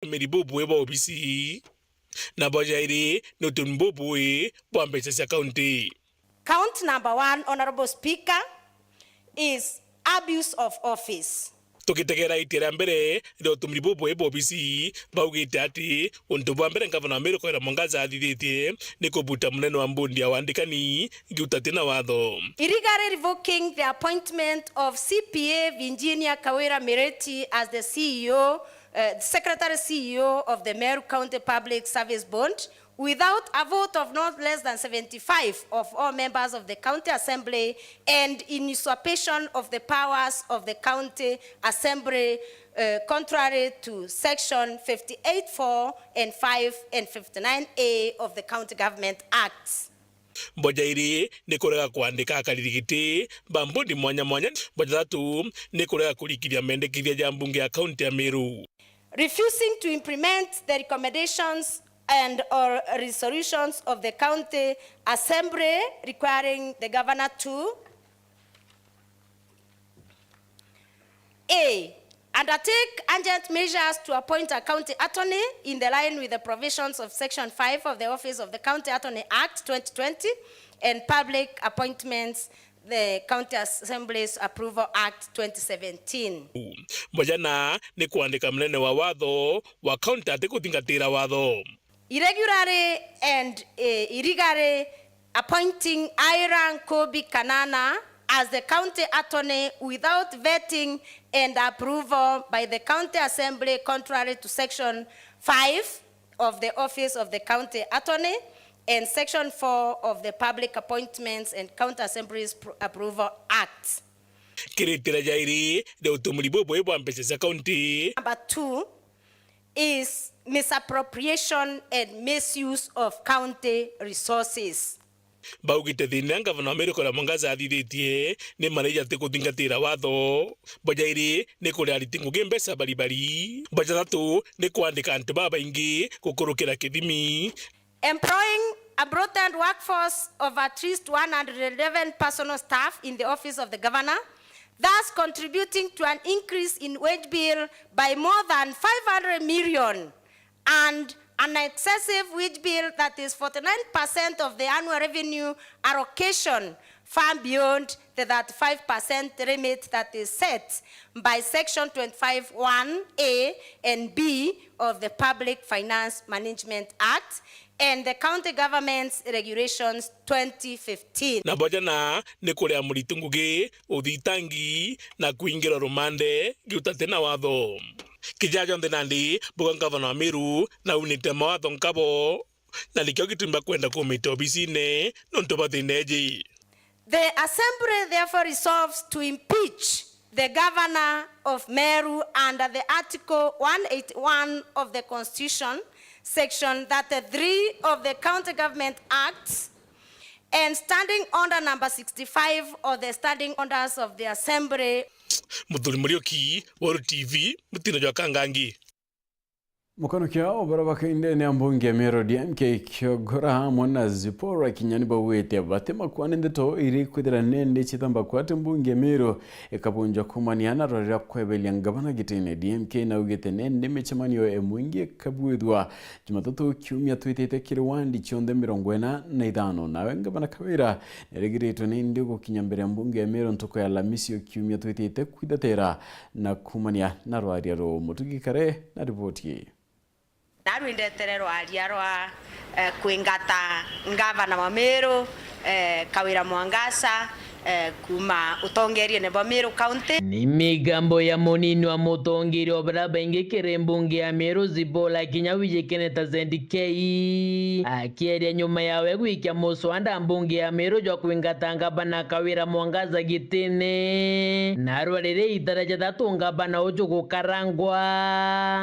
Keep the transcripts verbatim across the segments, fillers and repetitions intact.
Miribubu bwa obisi. Na bwa jairi ni utumi bubui bwa mbeca cia kaunti. Count number one, Honourable Speaker, is abuse of office. Tugitegera itia ria mbere ria utumiri bubui bwa obisi, baugite ati untu bwa mbere ngavana wa Meru Kawira Mwangaza athithitie ni kubuta munene wa mbundi ya wandikani Giuta tina watho. Illegally revoking the appointment of C P A Virginia Kawira Mireti as the C E O, uh, Secretary C E O of the Meru County Public Service Board, without a vote of not less than seventy-five of all members of the County Assembly and in usurpation of the powers of the County Assembly, uh, contrary to Section fifty-eight four and five and fifty-nine A of the County Government Acts. Mboja iri ni kurega kwandika akariri giti ba mbundi mwanya mwanya. Mboja thatu ni kurega kurikithia mendekithia ja mbunge ya kaunti ya Meru. Refusing to implement the recommendations and or resolutions of the County Assembly requiring the Governor to: A. Undertake urgent measures to appoint a County Attorney in the line with the provisions of Section five of the Office of the County Attorney Act twenty twenty and Public Appointments the County Assembly's Approval Act twenty seventeen. Mojana ni kwandika munene wa watho wa kaunti atikuthingatira watho. Irregularly and, eh, illegally appointing Ira Nkubi Kanana as the county attorney without vetting and approval by the county assembly, contrary to section five of the Office of the County Attorney and section four of the Public Appointments and County Assemblies Pro-, Approval Act. Kiritira jairi ria utumiri bubui bwa mbeca cia kaunti. Number two is misappropriation and misuse of county resources. Baugite thina ngavana wa Meru Kawira Mwangaza athithitie ni manager atikuthingatira watho. Mboja iri ni kuria ariti ngugi mbeca baribari. Mboja thatu ni kwandika antu babaingi gukurukira kithimi. Employing a broadened workforce of at least one hundred eleven personal staff in the office of the governor, thus contributing to an increase in wage bill by more than five hundred million and an excessive wage bill that is forty-nine percent of the annual revenue allocation, far beyond the thirty-five percent limit that is set by Section twenty-five one A and B of the Public Finance Management Act and the County Government's Regulations twenty fifteen. Na bojana ni kuria muritu ngugi, uthitangi na kuingirwa rumande giutate na watho. Kija jonthe nandi, buga ngavana wa Meru na unite mawatho nkabo, na nikio gitumi bakwenda kumita obisine nontu bwa thina iji. The Assembly therefore resolves to impeach the Governor of Meru under the Article one eighty-one of the Constitution, Section thirty-three of the County Government Act, and Standing Order number sixty-five of the Standing Orders of the Assembly. Muthuri Muriuki, Weru T V, mutino jwa Kangangi. Mukanukia o baria bakaindene a mbunge ya Meru D M K Kiogora amwe na Zipporah Kinyua ni baugite bati makwane ndeto iri kwithira nende ciitamba kwati mbunge ya Meru ikabunjwa kumania na rwari rwa kweberia ngavana gitine. D M K naugite nende micemanio e mwingi ikabwithwa Jumatatu kiumia twitite kiri wandi cionthe mirongo ina na ithano. Nawe ngavana Kawira nerigiritwe nindi gukinya mbere ya mbunge ya Meru ntuku ya Alamisi o kiumia twitite kwithatira na kumania na rwaria ruu. Mutugi Kare na riboti ii. Narwindetere rwaria rwa, eh, kwingata ngavana wa Meru, eh, Kawira Mwangaza, eh, kuuma utongeriene bwa Meru County. Ni migambo ya munini wa mutongeria o baria baingi kiri mbunge ya Meru, Zipporah Kinyua wijikene ta Z K, akieria nyuma yawe gwikia muswanda mbunge ya Meru jwa kwingata ngavana Kawira Mwangaza gitine. Narua riria itara jathatu ngavana uju gukarangwa,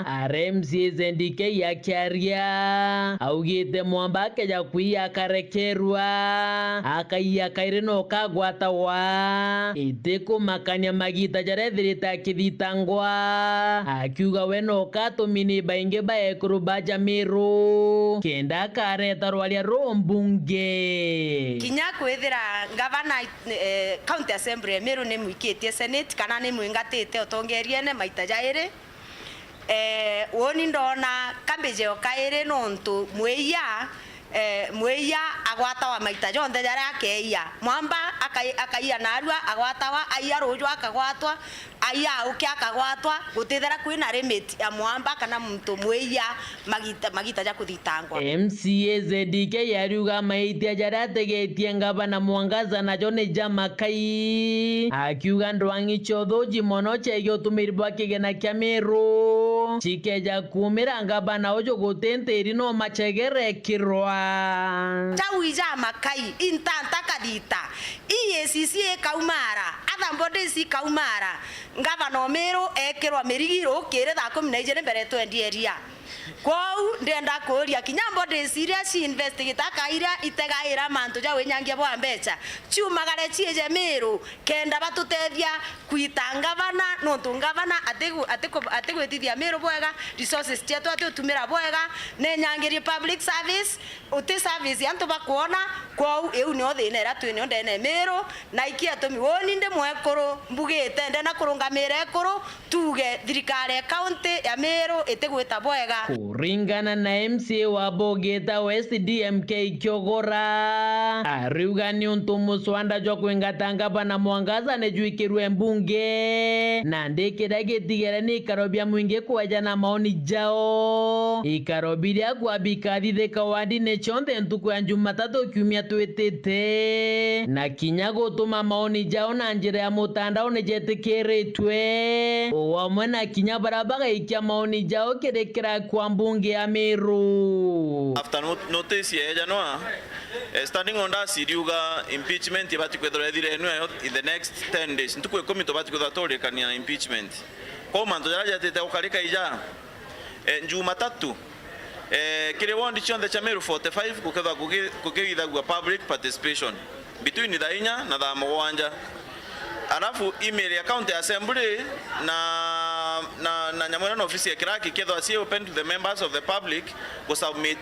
ara M C A Z D K akiaria, augite mwamba akeja kwia akarekerua, akaia kairi na ukagwatagwa. Itikumakania magita jaria ethirite akithitangwa, akiuga we no katumini baingi ba ekuru ba Jamiru kenda akareta rwaria ruu mbunge. Kinya kwithira ngavana, eh, County Assembly ya Meru ni mwikitie Senate kana ni mwingatite utongeriene maita jairi, Eh, uuni ndona kambije o kairi nontu mwiya, eh, mwiya agwatawa maita jonthe jaria akeia. Mwamba akai-, akaia narua, agwatawa, aia ruju akagwatwa, aia auke akagwatwa, gutithira kwina limit ya mwamba kana muntu mwiya magita, magita ja kuthitangwa. M C A Z D K ariuga maitia jaria ategetie ngavana Mwangaza najo ni ja makai, akiuga ndwang'i cia uthuji mono cegie utumiri bwa kigena kia Meru cikeja kuumira ngavana uju guti ntiri no macegere kirwa. Jau ija makai, intanta kathita, E A C C ikaumara, other bodies ikaumara, ngavana o Meru ekirwa mirigi rukiri thaa kumi na ijiri mbere twendie iria. Kwou ndenda kuuria kinya bodies iria ci investigate aka iria itegaira mantu ja winyangia bwa mbeca, ciumagare ciije Meru kenda batutethia kwita ngavana, nontu ngavana atigu-, atiku-, atigwitithia Meru bwega, resources cietu atiutumira bwega, nenyangirie public service, uti service antu bakwona. Kwou iu nio thina iria twi nio ndene Meru, na iki atumi uuni ndi mwekuru mbugite ndenda kurungamira ekuru, tuuge thirikari ya kaunti ya Meru itigwita bwega. Kuringana na M C A wa Bogita West D M K Kiogora, ariuga niuntu muswanda jwa kwingata ngavana Mwangaza ni jwikirwe mbunge, na ndi kiria gitigere ni ikaro bia mwingi kweja na maoni jao. Ikaro biria kwa bikathithika wandine cionthe ntuku ya Jumatatu kiumia twitite, na kinya gutuma maoni jao na njira ya mutandao ni jetikiritwe, o amwe na kinya baria bagaikia maoni jao kiri kira kwa mbunge ya Meru. After not-, notice yeejanwa, eh, standing orders iriuga impeachment ibati kwithirwa ithire enu eyo in the next ten days. Ntuku ikumi tubati kwithirwa turikania na impeachment. Kwou mantu jaria jetite gukarika ija, eh, Jumatatu, eh, kiri ward cionthe cia Meru forty-five gukethwa guki-, gukithithagua public participation between thaa inya na thaa mugwanja. Alafu email ya county assembly na, na, na nyamu iria na ofisi ya kiraki ikethwa ci open to the members of the public gu submit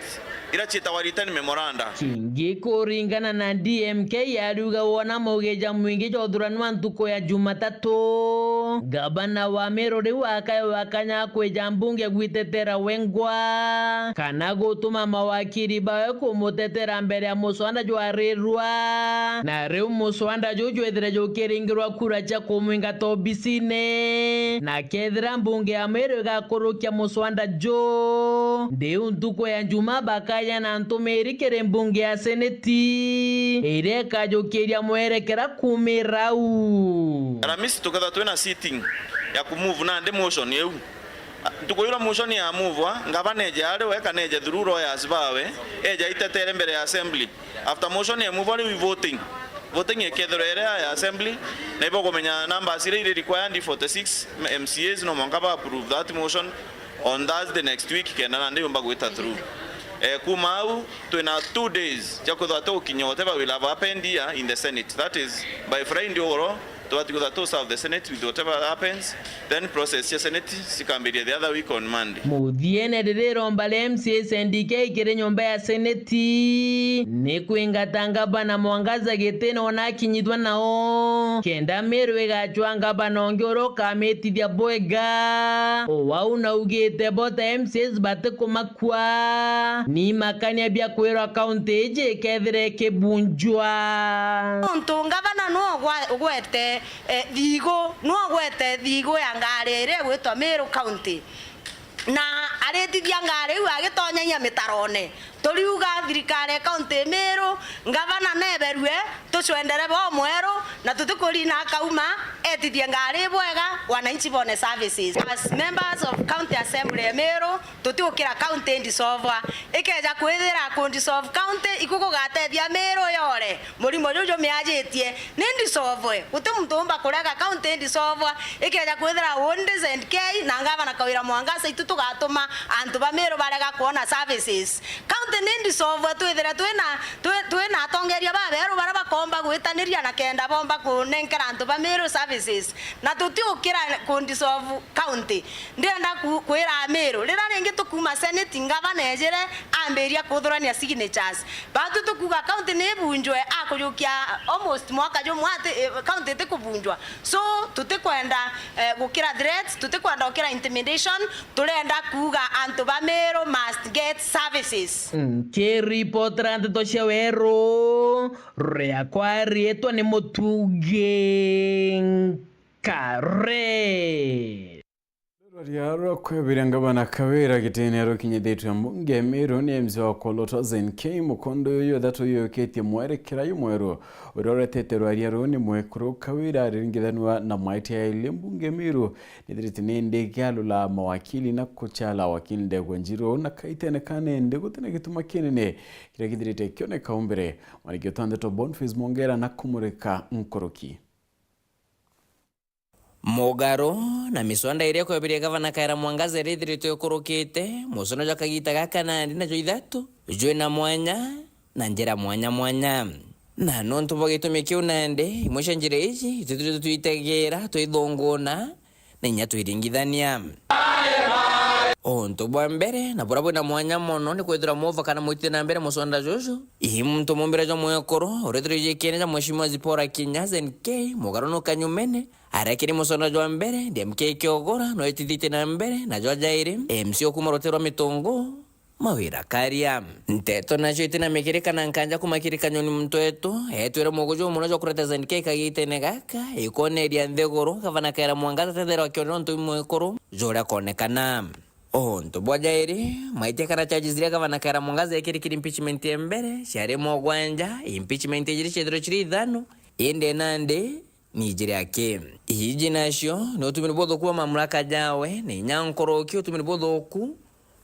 iria ciitagwa written memoranda. Kingi kuringana na D M K ariuga wona mugija mwingi jwa uthuranwa ntuku ya Jumatatu, ngavana wa Meru riu akaewa kanya kwija mbunge gwitetera wengwa kana gutuma mawakiri bawe kumutetera mbere ya muswanda jwarirwa, na riu muswanda juu jwithire jukiringirwa kura cia kumwingata obisine, na kethira mbunge ya Meru igakurukia muswanda juu, ndiu ntuku ya Juma bakaja na ntumiri kiri mbunge ya seneti, iria ikajukiria mwerekera kumira au. Aramisi tukethwa twina sitting ya kumove nandi motion iu. Ntuku iria motion ya move, ngavana eje ari we kana eje through lawyers bawe, eje aitetere mbere ya assembly. After motion ya move, riu voting. Voting ikethirwa iri ya assembly, na ibo kumenya numbers iria iri required, forty-six M C As, no mwanka ba approve that motion on Thursday next week, kenda nandi yumba gwita through. Eh, kuma au, twina two days cia kwithirwa tugukinya whatever will have happened here in the Senate. That is, by Friday ugoro, tubati kwithirwa tu serve the Senate with whatever happens, then process cia Senate cikambiria the other week on Monday. Muthiene, riri iromba ria M C A S N D K kiri nyomba ya Seneti ni kwingata ngavana Mwangaza gitine ona akinyithwa nao, kenda Meru igacwa ngavana ungi uria ukamitithia bwega. O wau naugite bo ta M C As batikumakua, ni makania bia kwirwa kaunti iji ikethira ikibunjwa. Nontu ngavana nwe ugwa-, ugwete, eh, thigu, nwe ugwete thigu ya ngari iria igwitwa Meru County. Na aritithia ngari iu agitonyagia mitarone. Turiuga thirikari ya kaunti Meru, ngavana neberue, tucwendere bo mweru, na tutikurina akauma, etithie ngari bwega, wananchi bone services. As members of County Assembly ya Meru, tutiukira county indissolvwa. Ikeja kwithira ku dissolve county, iku gugatethia Meru yore. Murimo juju miajitie ni ndisovwe. Guti muntu umba kurega county ndisovwa. Ikeja kwithira undi Z N K na ngavana Kawira Mwangaza, itu tugatuma antu ba Meru barega kwona services. County ni ndisovwe, twithire twina, twi-, twina atongeria baberu baria bakomba gwitaniria na kenda bomba kunenkera antu ba Meru services. Na tutiukira ku dissolve county. Ndienda ku-, kwira Meru, riria ringi tukuma senate, ngavana ejire, ambiria kuthurania signatures. Batu tukuga county ni ibunjwe, akujukia almost mwaka jumwe ati, eh, county itikubunjwa. So, tutikwenda, eh, gukira threats, tutikwenda gukira intimidation, turenda kuuga antu ba Meru must get services. Nkiripotera nteto cia Weru, riakwa riitwa ni Mutugi Nkare. Rwaria rwa kwebiria ngavana Kawira gitine rukinyithitue mbunge ya Meru ni M C wa Kolot Zainkey. Mukondo uyu ithatu yukitie mwerekera jumweru uria uretete rwaria ruu ni mwekuru Kawira ariringithanua na Mwaite Yaili. Mbunge ya Meru nithirite nindi ikialula mawakili na kuchala wakili Ndegwa Njiru, na kaitene ka nindi gutina gituma kinene kiria kithirite kioneka umbere. Mwaniki utwa ndeto Boniface Mwongera na kumurika nkuruki. Mugaro na miswanda iria kwebiria gavana Kawira Mwangaza iria ithiritwe ikurukite, muswanda jwa kagita gaka nandi najo ithatu jwina mwanya na njira mwanya mwanya. Na nontu bwa gitumi kiu nandi, imwe cia njira iji itwithiritwe twitegera, twithunguna, na inya twiringithania. Untu bwa mbere, na buria bwina mwanya mono, ni kwithirwa mova kana mwitithia na mbere muswanda juju, ii muntu mumbire jwa mwekuru, uria ithirwe iji kiene ja Mheshimiwa Zipporah Kinya Zainkey, mugarunuka nyumene, aria kiri muswanda jwa mbere, D M K Kiogora, no itithitie na mbere, na jwa jairi, M C o kuuma rutere rwa Mitungu, Mawira Karia. Nteto nacio itina mikiri kana nkanja kuuma kiri kanyoni muntu wetu, etwire muguju muno jwa kureta Zainkey kagitene gaka, ikoneria nthiguru, gavana Kawira Mwangaza tetherwa kionera untu mwekuru, juria konekana. Untu bwa jairi, maitia kana charges iria gavana Kawira Mwangaza ekiri kiri impeachment ya mbere, ciari mugwanja, impeachment ijiri ciethirwe ciri ithano, indi nandi ni ijiri aki. Iji nacio ni utumiri buthuku bwa mamlaka jawe, na inya nkuruki utumiri buthuku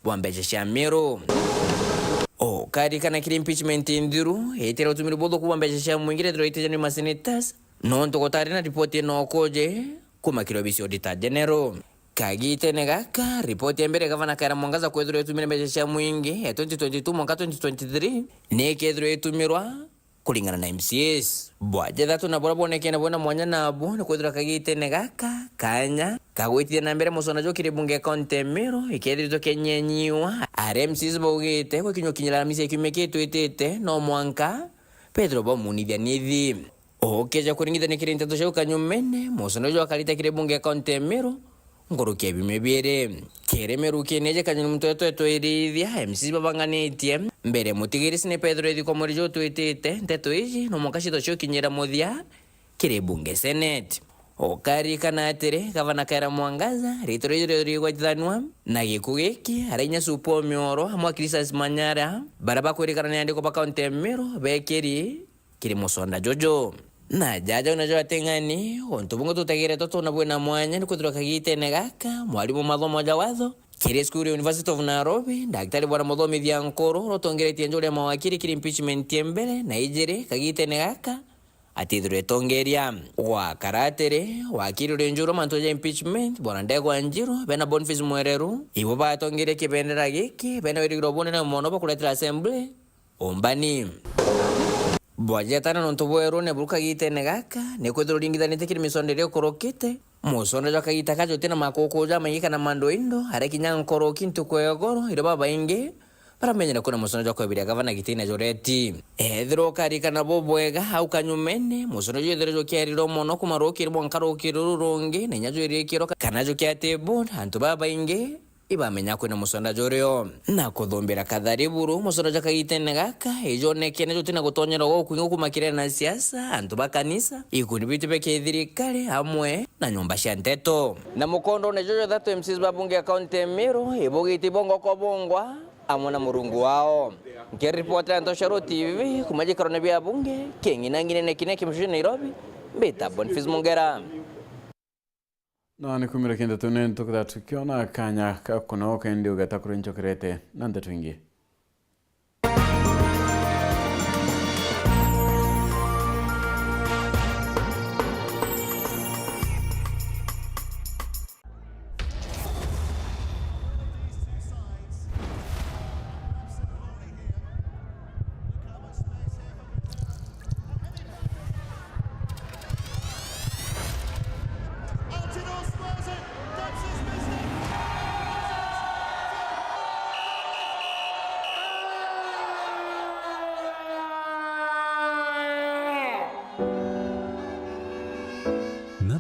bwa mbeca cia Meru. Ukarikana kiri impeachment nthiru, itire utumiri buthuku bwa mbeca cia mwingi rethirwa itijani ma senators, nontu gutari na ripoti ino ukuje kuuma kiri obisi ya Auditor General. Kagitene gaka, ripoti ya mbere gavana Kawira Mwangaza kwethirwa itumire mbeca cia mwingi ya twenty twenty-two mwanka twenty twenty-three, ni ikethirwa itumirwa kuringana na M C As. Bwa jathatu na buria bwonekene bwina mwanya nabu ni kwithirwa kagitene gaka kanya ka gwitithia na mbere muswanda juu kiri bunge ya kaunti ya Meru ikethiritwe kinyenyiwa, aria M C As baugite gwikinywa kinya Aramisi ya kiumia gitwitite no mwanka bethirwe bamunithia nithi. Ukija kuringithania kiri nteto ciu kanyumene, muswanda juu jwakarite kiri bunge ya kaunti ya Meru, nkuruki ya biumia biiri. Kiri mirukine iji kanyoni muntu wetu etwirithia, M C As babanganitie mbere mutigiri sini Petero ithikwa mweri juu twitite, nteto iji no mwanka cithwe ciukinyira muthia kiri bunge Senate. Ukarikana atiri, gavana Kawira Mwangaza, riitwa riji riu rigwatithanua na giku giki, aria inya Supo Mioro amwe a Cleophas Manyara, baria bakwirikana ni andiko ba kaunti ya Meru bekiri kiri muswanda juju. Na jaja una jwa ating'ani, untu bumwe tutegere twatwona bwina mwanya ni kwithirwa kagitene gaka, mwarimu mathomo ja watho kiri cukuru ya University of Nairobi, Daktari Bwana Muthomithia Nkuru, uria utongeretie njuri ya mawakiri kiri impeachment ya mbere na ijiri kagitene gaka, atithirwe itongeria. Gwakara atiri, wakiri uri njuru mantu ja impeachment, Bwana Ndegwa Njiru, bena Boniface Mwereru, ibo batongerie kibendera giki, bena wirigiro bunene mono bwa kuretera assembly umbani. Bwajeta na nontu bweru ni buru kagitene gaka, ni kwithirwa uringithanite kiri miswanda iria ukurukite. Muswanda jwa kagita kaja uti na makuku jamaingi kana mandu indo, aria kinya nkuruki ntuku ya igoro, iria babaingi baramenyera kwina muswanda jwa kwebiria gavana gitine jureti. Ethirwa ukarikana bubwega, au kanyumene, muswanda jwithire jukiarirwa mono kuma rukiri mwanka rukiri ruru rungi, na inya jwirikirwa ka-, kana jukiatibwa, antu babaingi ibamenya kwina muswanda jurio. Na kuthumbira kathari buru, muswanda jwa kagitene gaka ijonekene jutina gutonyerwa gwa ukwingi kuma kiri na siasa, antu ba kanisa, ikundi bitu bia kithirikari, amwe na nyomba cia nteto. Na mukondone juju thatu M Cs ba bunge ya kaunti ya Meru ibugite ibongwa kwa bongwa amwe na murungu wao. Nkiripotera Ntoshero T V kuma gikarone bia bunge, king'inang'inene kiria kimucuje Nairobi, mbita Boniface Mungera. Na ni kumira kintu tunene tukuthatu kiona kanya ka kunoka indi ugeta kuri nchokerete na ndeto ingi.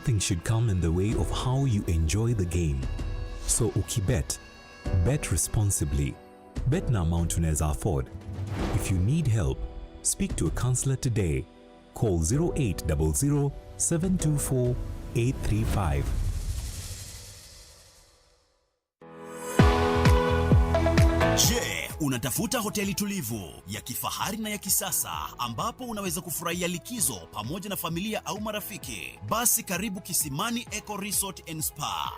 Nothing should come in the way of how you enjoy the game. So ukibet, bet responsibly. Bet na amount unaweza afford. If you need help, speak to a counselor today. Call zero eight double zero, seven two four, eight three five. Je, unatafuta hoteli tulivu, ya kifahari na ya kisasa ambapo unaweza kufurahia likizo pamoja na familia au marafiki? Basi karibu Kisimani Eco Resort and Spa.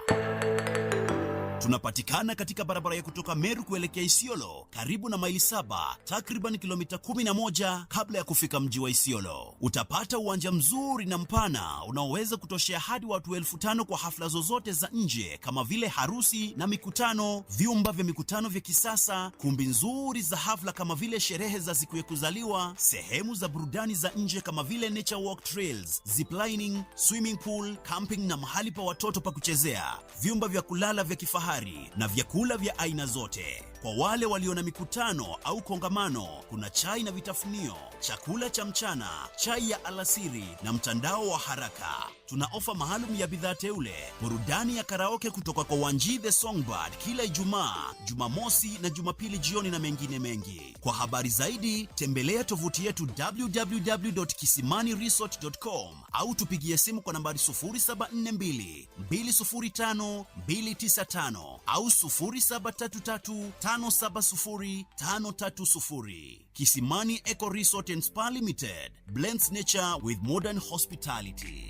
Tunapatikana katika barabara ya kutoka Meru kuelekea Isiolo, karibu na Maili Saba, takriban kilomita kumi na moja kabla ya kufika mji wa Isiolo. Utapata uwanja mzuri na mpana unaoweza kutoshea hadi watu elfu tano kwa hafla zozote za nje kama vile harusi na mikutano, vyumba vya mikutano vya kisasa, kumbi nzuri za hafla kama vile sherehe za siku ya kuzaliwa, sehemu za burudani za nje kama vile nature walk trails, ziplining, swimming pool, camping na mahali pa watoto pa kuchezea, vyumba vya kulala vya kifahari na vyakula vya aina zote. Kwa wale walio na mikutano au kongamano, kuna chai na vitafunio, chakula cha mchana, chai ya alasiri na mtandao wa haraka. Tuna ofa maalum ya bidhaa teule, burudani ya karaoke kutoka kwa Wanji the Songbird kila Ijumaa, Jumamosi na Jumapili jioni na mengine mengi. Kwa habari zaidi, tembelea tovuti yetu w w w dot kisimani resort dot com au tupigie simu kwa nambari sufuri saba nne mbili, mbili sufuri tano, mbili tisa tano au sufuri saba tatu tatu, tano saba sufuri, tano tatu sufuri. Kisimani Eco Resort and Spa Limited blends nature with modern hospitality.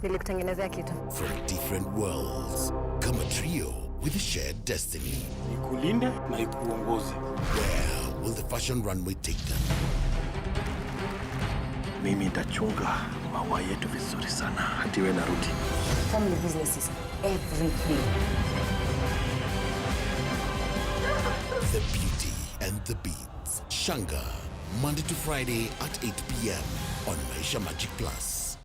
Nilikutengenezea kitu. From different worlds, come a trio with a shared destiny. Ikulinde na ikuongoze. Where will the fashion runway take them? Mimi nitachunga maua yetu vizuri sana hadi we narudi. Family business is everything. The Beauty and the Beats. Shanga, Monday to Friday at eight p m on Maisha Magic Plus.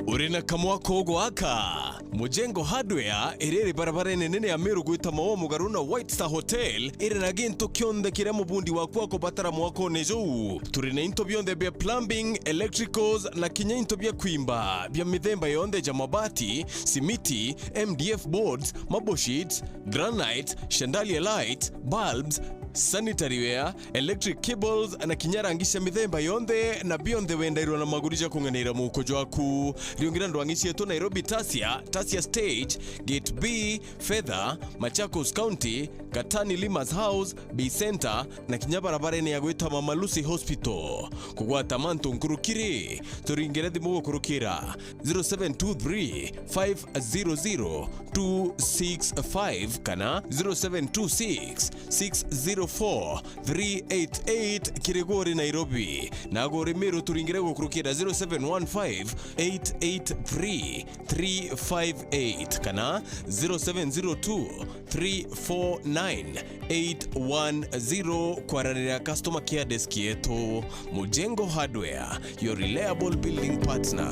Uri na kamwako gwaka? Mujengo Hardware iri iri barabarene nene ya Meru gwita Maua mugaru na White Star Hotel iri na gintu kionthe kiria mubundi waku akubatara mwakone juu. Turi na into bionthe bia plumbing, electricals na kinya into bia kwimba bia mithemba yonthe ja mabati, simiti, M D F boards, marble sheets, granite, chandelier light, bulbs, sanitary ware, electric cables na kinya rangi cia mithemba yonthe na bionthe wendairwa na maguri ja kung'anaira muuko jwaku. Riungira ndwang'i cietu Nairobi Tasia, Tasia Stage, Gate B, Fedha, Machakos County, Katani Limas House, Bay Center na kinya barabarene ya gwita Mama Lucy Hospital. Kugwata mantu nkuruki ri, turingire thimu gukurukira zero seven two three, five zero zero, two six five kana zero seven two six, six zero four, three eight eight kiri gwe uri Nairobi. Na gwe uri Meru turingire gukurukira zero seven one five, eight eight three, three five eight kana zero seven zero two, three four nine, eight one zero kwaranira customer care desk yetu. Mujengo Hardware, your reliable building partner.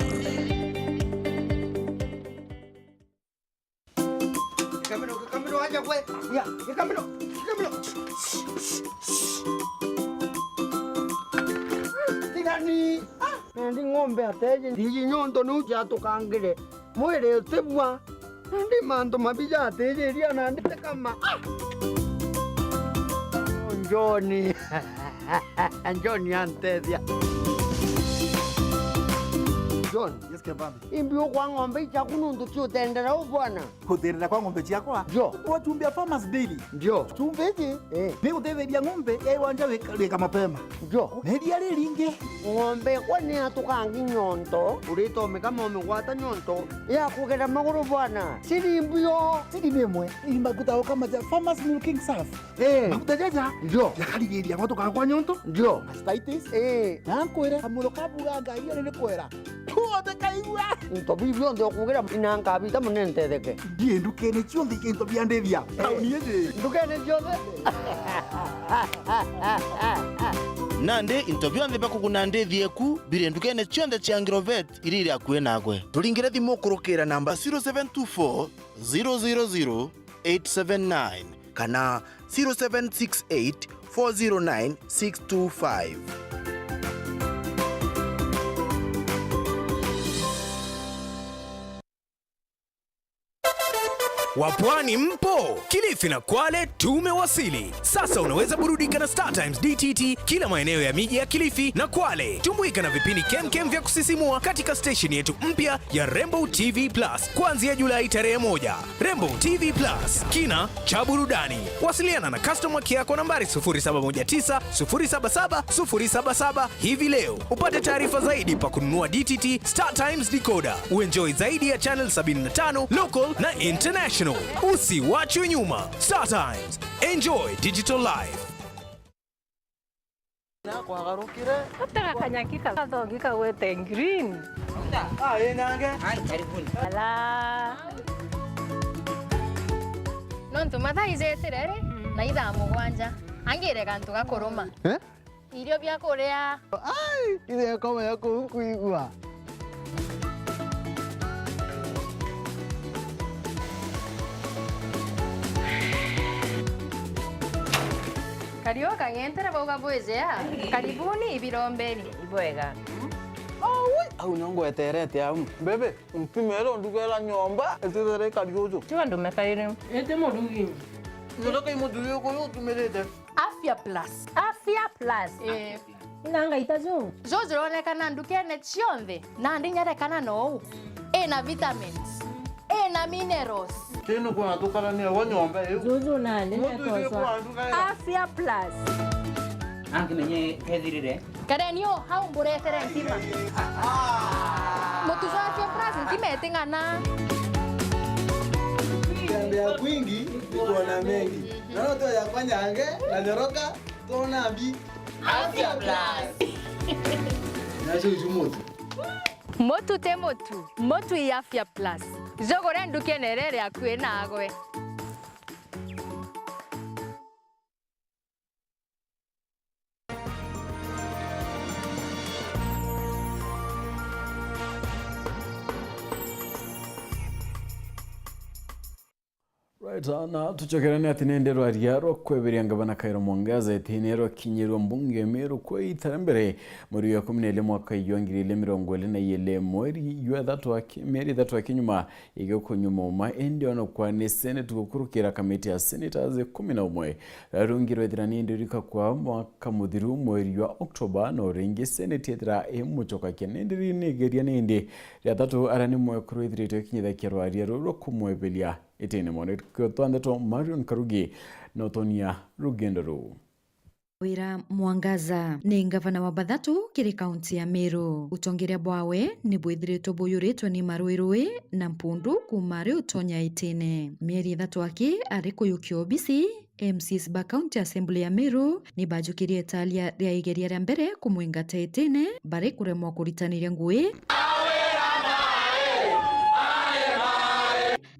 Gikamiro, Gikamiro, aja gwe. Ya, Gikamiro, Gikamiro. Tigani. Ah, nandi ng'ombe ateje. Ndiji nyonto niu ciatukangire. Mwiri utibua. Nandi mantu mabi jatijiria nandi ti kama. Ah! John. John antethia. John. Yes, Kebambi. Imbi ukwa ng'ombe ichaku nuntu ciutendera u bwana. Kutherera kwa ng'ombe ciakwa? Ndio. Kwa chumbi ya Farmers Daily. Ndio. Chumbi iji, eh, ni gutetheria ng'ombe ya iwanja wika, wika mapema. Ndio. Na iria riringi. Ng'ombe kwa ni atukangi nyonto, uritomika mome gwata nyonto ya kugera maguru bwana. Siri mbio. Siri ni imwe. Ni maguta o kama ja Farmers Milking Surf. Eh. Maguta jaja. Ndio. Jakarigiria gwatuka kwa nyonto. Ndio. Mastitis. Eh. Na nkwire, kamuro ka bura Ngai ari ni kwera. Tuothe kaigua. Into biu bionthe ukugira inanga bita mune ntetheke. Ndie ndukene cionthe into bia ndithia. Tauni iji. Ndukene cionthe. Nandi into bionthe bia kuguna ndithi eku biri ndukene cionthe cia Agrovet iri iri akui nagwe. Turingire thimu ukurukira namba zero seven two four, zero zero zero, eight seven nine. kana zero seven six eight four zero nine six two five. Wapwani mpo? Kilifi na Kwale tumewasili. Sasa unaweza burudika na Star Times D T T kila maeneo ya miji ya Kilifi na Kwale. Tumbuika na vipindi kemkem vya kusisimua katika stesheni yetu mpya ya Rainbow T V Plus kuanzia Julai tarehe moja. Rainbow T V Plus, kina cha burudani. Wasiliana na customer care kwa nambari sufuri saba moja tisa sufuri saba saba sufuri saba saba hivi leo. Upate taarifa zaidi pa kununua D T T Star Times decoder. Uenjoy zaidi ya channel sabini na tano, local na international. Usiwachwe nyuma. Star Times. Enjoy digital life. Nakwagarukire. Atega kanyaki ka-, gathogi kagwete green. Ah, ĩ nange. Ai, karibuni. Ala. Nontu mathaa ijetire ri, na ithaa mugwanja. Angire gantu gakuruma. Eh? Irio bia kuria. Ai, ithe akoma ya kuu kwigua. Kariu kang'entere bauga bwijea. Karibuni ibirombeni. Ibwega. Aui, au nio ngweterete au. Bebe, mpimere ndugera nyomba, itithire kariuju. Tiga ndume kairi. Ete murugi. Nyonoka imuthuri uyu utumirite. Afya Plus. Afya Plus. Eh. Ina ngaita ju. Ju jironekana ndukene cionthe, nandi nyarekana nou. Ina vitamins. Ina minerals. Tino kwa tukarania wa nyomba iu. Juju nandi. Mutu iu kwa nduga. Afya Plus. Angi menye kethirire. Karenio, hau mburetere ntima. Mutu jwa Afya Plus ntima iting'ana. Kutembea kwingi ni kuona mengi. Naona tu yakwa nyange na nyoroka, tuona mbi. Afya Plus. Nacio uju mutu. Mutu ti mutu, mutu i Afya Plus. Jugure ndukene iria iri akui nagwe. Right, na tucokerane ati nende rwaria rwa kweberia ngavana Kawira Mwangaza itine rwakinyirwa mbunge Meru kwa ita ria mbere mweri wa ikumi na ili mwaka wa ngiri ili mirongo ili na ili, mweri jwa ithatu aki-, mieri ithatu aki nyuma igikunyuma uma, indi onokwa ni Senate gukurukira kamiti ya senators ikumi na umwe. Rarungi rwethira ni ndirika kwa mwaka muthiru mweri jwa October, no ringi Senate yethira imucokakia. Ni ndiri nigeria nindi ria thatu aria ni mwekuru withiritwe kinyithakia rwaria ruru rwa kumweberia itine. Mwaniki wa ndeto Marion Karugi na utonia rugendo ruu. Kawira Mwangaza ni ngavana wa bathatu kiri kaunti ya Meru. Utongeria bwawe ni bwithiritwe buyuritwe ni marwirwi na mpundu kuuma ari utonya itine. Mieri ithatu aki ari kuyukia obisi, M C As ba County Assembly ya Meru ni bajukirie italia ria igeria ria mbere kumwingata itine, bari kuremwa kuritaniria ngui.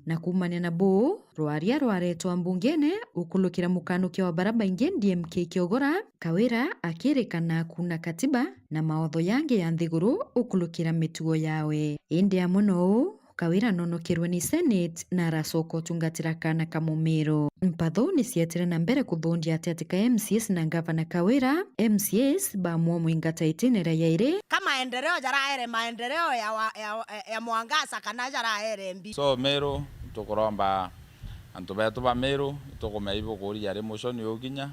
Na kuumania na buu, rwaria rwaretwa mbungene ukulukira mukanukia wa bara baingi D M K Kiogora, Kawira akirikana kuna katiba na mawatho yangi ya nthiguru ukulukira mitugo yawe. Indi amwe nou, Kawira anonokerwe ni Senate na aracoka utungatira kaana ka Mumiru. Mpatho ni cietire na mbere kuthundia ati ati ka M C As na ngavana Kawira, M C As bamwe mwingata itine ria yairi. Ka maendeleo jaraere maendeleo ya wa-, ya, ya, ya Mwangaza kana jaraere mbi? So Meru, tukuromba antu betu ba Meru, tukumea ibukuria ri muco ni ukinya,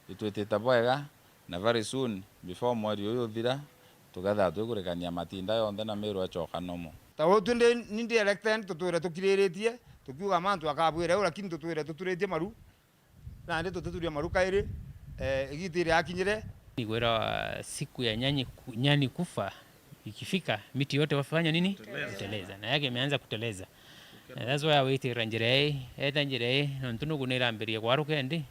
itwitite bwega, na very soon, before mweri uyu uthira, tukethira twikurikania matinda yonthe na Meru ecoka normal. Ta uu twi ndi, ni ndi elected, tutwire tukiriritie, tukiuga mantu akabwire u, lakini tutwire tuturitie maru, nandi tutituria maru kairi, eh, igita iri akinyire. Nigwira siku ya nyani ku-, nyani kufa ikifika, miti yote wafanya nini? Kuteleza. Kuteleza. Na yake imeanza kuteleza. Na that's why awitira njira ii, eta njira ii, nontu nugu nirambirie kwaruka indi.